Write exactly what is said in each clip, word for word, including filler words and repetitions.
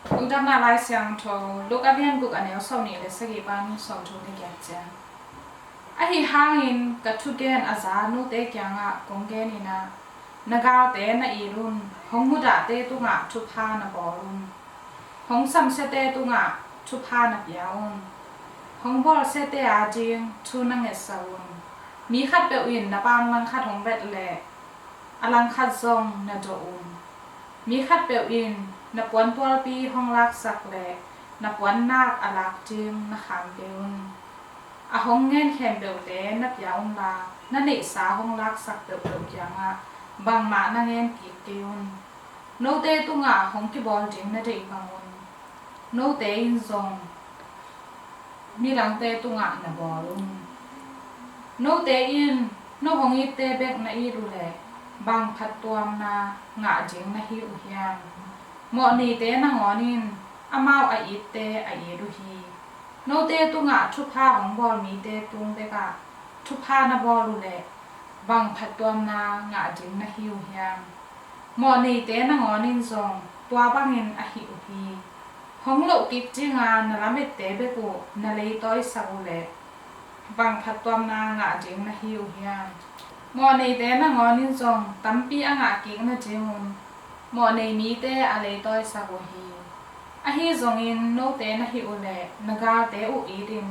Lungdamna Lai Siangtho, Luka a lian guk, a neu sawm nih le sagih pan sawm thum le giat ciang. Ahi hangin ka thugen a za note kiangah kong gen in ah, na galte na it un, hong mudahte tungah thupha na bawl un, hong samsiate tungah thupha na pia un, hong bawlsiate ading thu na ngetsak un. Mi khatpeuh in na pang langkhat hong bet leh a langkhat zong na dawh un. Mi khatpeuh in na puantualpi hong laksak leh na puannak a lak ding na kham kei un. A hong ngen khempeuhte na pia unla, na neihsa hong laksak peuhpeuh kiangah bangmah na ngen kik kei un. Note tungah hong kibawl ding na deih bangun note in zong midangte tungah na bawl un. Note in no hong itte bek na it uh leh bang phattuamna ngah ding na hi uh hiam? Mawhneite nangawn in amau a itte a it uh hi. Note tungah thupha hong bawl mite tung bekah thupha na bawl uh leh bang phattuamna ngah ding na hi uh hiam? Mawhneite nangawn in zong tua bangin a hi uh hi. Hong loh kik dinga na lamette bek uh na leitawisak uh leh bang phattuamna ngah ding na hi uh hiam? Mawhneite nangawn in zong tampi a ngah kik nadingun mawhnei mite a leitawisak uh hi. Ahi zongin note na hih uh leh na galte uh itin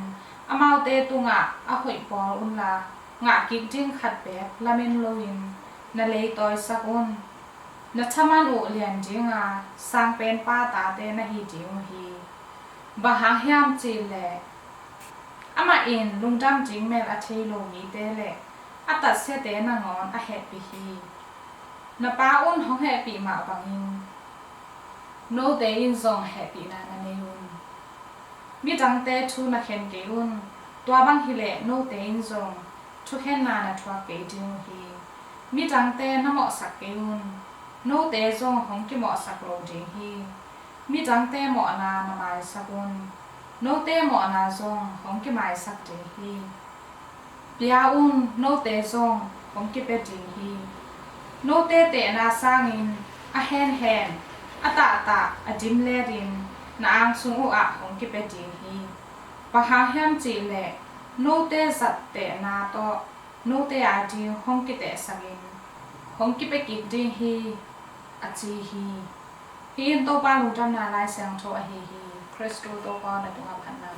amaute tungah a hoih bawl unla, ngah kik ding khat beek lamen loin na leitawisak un. Na thaman uh lian dinga sangpenpa tate na hi ding uh hi. Bang hang hiam cihleh amah in lungdam ding mel a thei lo mite le a tatsiate nangawn a hehpih hi. Na Pa un hong hehpih mah bangin note in zong hehpihna na nei un. Midangte thu na khen kei un. Tua bang hileh note in zong thukhenna na thuak kei ding uh hi. Midangte na mawhsak kei un. Note zong hong kimawhsak lo ding hi. Midangte mawhna na maisak un. Note mawhna zong hong kimaisak ding hi. Pia un, note zong hong kipia ding hi. Note tehna sangin a henhen, a tahtah, a dimletin na angsung uhah hong kipia ding hi. Bang hang hiam cihleh note zat tehna tawh note ading hong kitehsakin hong kipia kik ding hi, a ci hi. Hih in Topa lungdamna Lai Siangtho ahi hi. Khristu Topa na tungah phatna